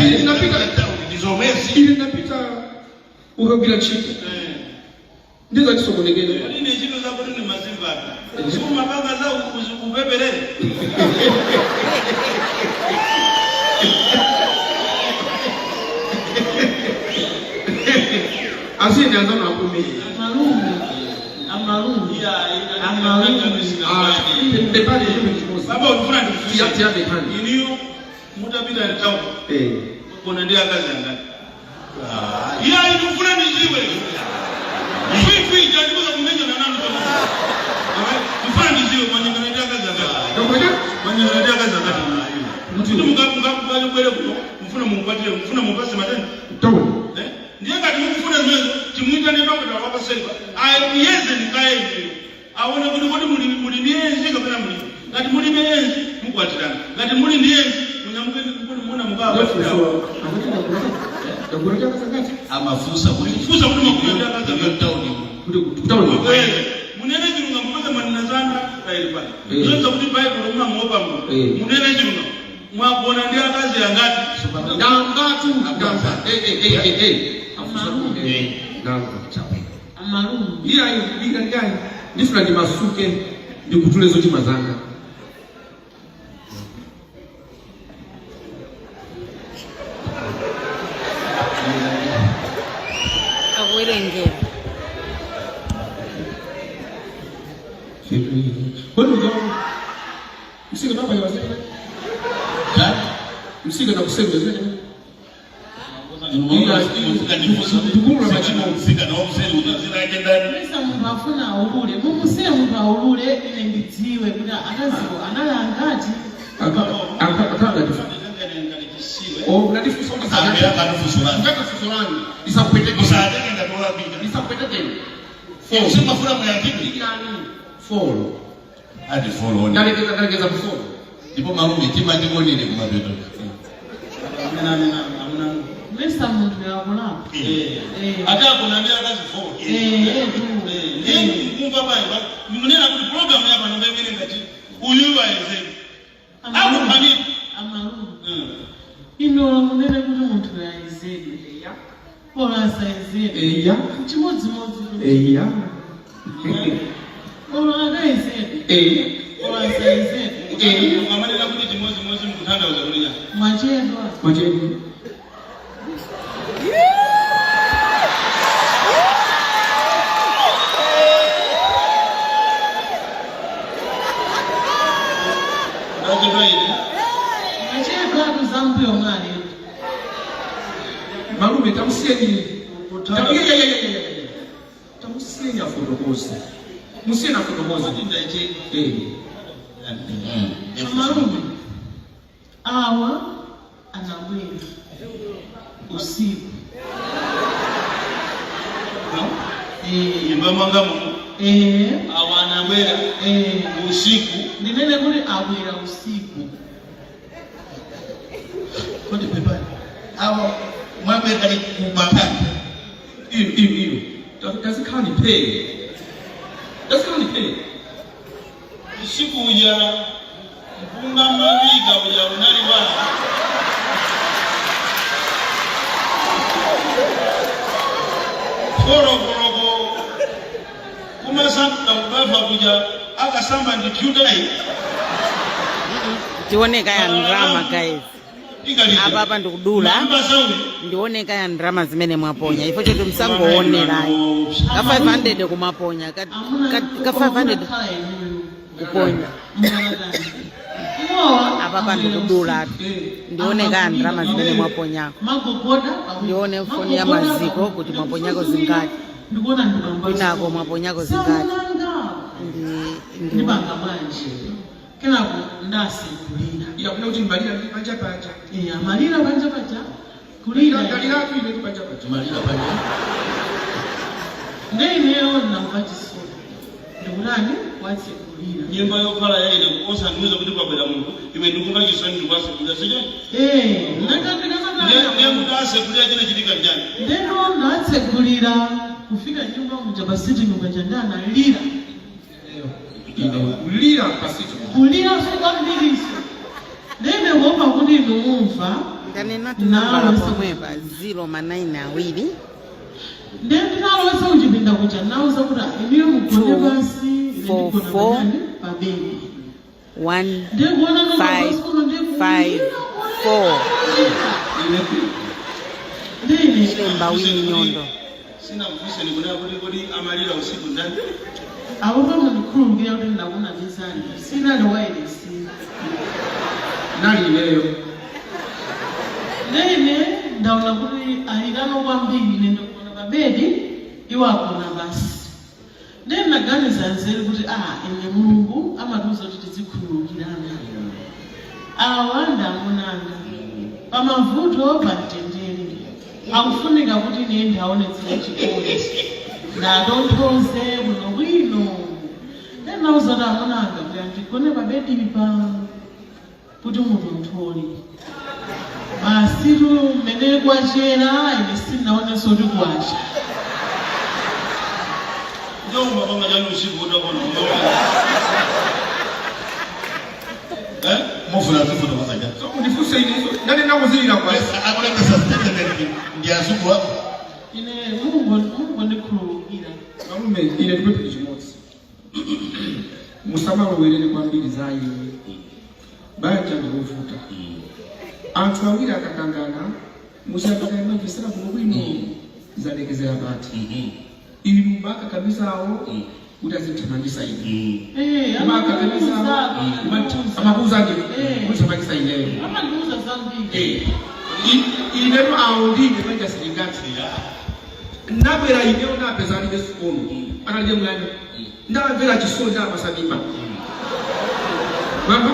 Ine ndinapita. Ndizomwezi. Ine ndinapita ukagwira ntchito ndizachisokonekera. Ine ntchito zako tine mazimvata sumapanga za upeperere. Asiyeni anzanu apume. Amalume, amalume, amalume. Pepani, chimwe chimozi. Baba, ukufuna ndikufunse. Tiyambe nkhani. Iniyo mutapita mtown kona ndi akazi angati? Iya, ndikufuna ndiziwe. Fifi jandikuza kumenyana nanu tono. Ndikufuna ndiziwe mwanyangana ndi akazi angati. Ndakwenda. Mwanyangana ndi akazi angati? Kuti mukabwere kuno mufuna mumukwatire, mufuna mupase matenda. Tawuni. Eh? Ndiye ngati mukufuna zimenezo, timuyitane dokota wapaseripa ayeze ndikayezeyo aone kuti kodi muli ndi edzi kapena muli. Ngati mulibe edzi, mukwatirana. Ngati muli ndi edzi, munyamuke kuti muna mukakwatira. Ndagura chakasangati. Amafunsa kuti Kufunsa kuti mwagona ndi akazi angati. mtown. Kuti kutawuni. Eh, munene chilungamo pese mwanena zana paili pano. Zonza kuti Baibulo mumamuopa Mulungu. Munene chilungamo, mwagona ndi akazi angati? Ndangatu ndanga. Eh eh eh eh eh. Afusa. Eh. Ndanga. Amalume. Iya iya iya. Ndifuna ndimasuke ndikutule zochimwa zanga. Akuwerengera. Kwani ujaona msika napa ya wazee? Msika na kusema zile. Mesa munthu afuna aulule, mumusiye munthu aulule, ine ndidziwe kuti akaziwo anali angati. Akanga. Oh, unatifunsa kuti ngati funso lanu lisakupwetekeni. Lisakupwetekeni. Four. Ikirani. Four. Ati four. Ndalekeza ku four. Ndipo malume, timandikonere kumapeto. Mesa munthu yakulapa. Eh. Atagona ndi akazi 4. Eh, tu. Ndiye kumva payo ndikunena kuti program yapano imene ngati uyuyu ayezeni akuphani. Amalume, ino munene kuti munthu ayezedwe olo asayezedwe, chimodzimodzi. Eya. Olo akayezedwe olo asayezedwe. Amanena kuti chimodzimodzi, mukutanthauza kuti chani? Mwachedwa. Mwachedwa. Ndachedwa ine? Mwachedwa zambuyo mwali. Malume, tamusiyeni. Ya. Tamusiyeni afotokoze. Musiyeni afotokoze. Eh. Amalume, awa anabwera usiku. Eh. Nyumba mwanga muno? Eh. Awa anabwera Eh. usiku? Ndinene kuti abwera usiku. Kodi pepani, awo mwabwera kumapani? Iyo iyo iyo. Tazikhalani phe. Tazikhalani phe. Usiku uja mpunga mabika uja unali wa 4 o'clock kumasamba kubafa kuja akasamba ndi pyutayi. Tioneka ya ndrama, guys. Ikalija. Apa ndikudula. Ndioneka ya ndrama zimene mwaponya ifo choti msangoonerayi ka 500 kumaponya ka 500 kuponya. Apa ndikudula, ndioneka ya ndrama zimene mwaponyako. Magogoda. Ndione foni ya maziko kuti mwaponyako zingati. Ndikuona ndibamba. Kwinako mwaponyako zingati. Ndi Ndibanga bwanji? Kenako ndasegulira. Iya, kuna kuti mbalira ndi panja paja. Eh, amalira panja paja, kulira. Ndalira tu ine panja paja. Malira panja. Ndeineyo ndinamva chisoni, ndikutani, watsegulira. Nyumba yokhala yaine osandiuza kuti kwabwera munthu, iwe ndikumva chisoni, ndikwasekulira sicho? Eh, Ndiye kuti asekulira chine chitika njani? Ndeno ndatsegulira, kufika nyumba muja pa sitting paja ndi analira. Ine kulira pasito. Kulira so kwambiriso. Ndine kuopa kuti inu mumva. Ndanena tunambala pomwepa 0 ma 9 awiri. Ndiye ndinalowetsa kuchipinda kuja, nauza kuti inuyo mugone 2 pansi, ine 4 ndigona 4 pachani, pa bedi. 1 Ndiye kuona 5 5 4. Ndine Ilemba Wini Nyondo. Sinakufunseni kunena kuti kodi amalira usiku ndani? Apo pamundikhululukira kuti ndakunamizani, sinali wailesi. Nali ineyo. Ndine ndaona kuti ayikano kwambiri, ine ndikugona pa bedi, iwo agona pasi. Ndiye ndaganiza nzeru kuti ine Mulungu amatiuza kuti tizikhululukirana. Awa ndi amunanga, pamavuto pamtendere akufunika kuti ine ndaonetsere chikondi, ndatonthoze bwinobwino. Ndiye ndinauza kuti amunanga, kuti andigone pa bedipa kuti mutonthole. Basitu mmene kwachera, ine sindinaonenso kuti kwacha. Ndio umapanga chani usiku utagona? Eh? Mufuna zifuna masaja. So undifunse ineso ndanena kuzilira kwa Akulembesa statement ndi azungu wako. Ine Mulungu ndikhululukira. Malume, ine ndipepere chimodzi: musamalowerere kwambiri za ine. Banja ndikuvuta, anthu awiri akakangana musiyapakaimajisira kuno bwino, zalekezera pati? Inu makakamizawo kuti azithamangisa ine. Amandiuza. Amakuuza ndi kuthamangisa ineyo. Amandiuza zambiri. Inetu awo ndine banja silingati. Nabwera ineyo, napeza alibe sukulu, analibe mwana, ndamvera chisoni, ndamasamimba mama.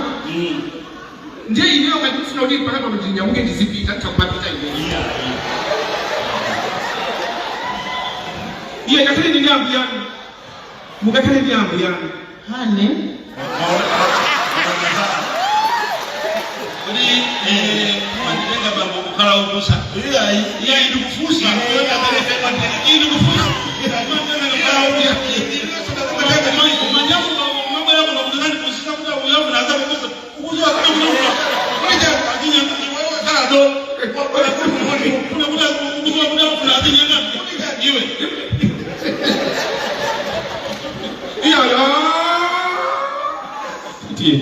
Ndiye ineyo ngati mfuna kuti pakati pano ndinyamuke ndizipita, ndithakumapita ineyo. Iye ngakhale ndi ambu yanu, mukakhale ndi ambu yanu. Hane. Kodi manditenga bambo kukhala upusa? Iyayi. Iye ndikufusa, ndikufusa. Manyamuka mabwera kuno kuti kandipusisa kuti uyafuna azakupusa ukuziwa kana kuti ukuziwa kuti akufuna azinyanga iwe. Iyaya. Tiye.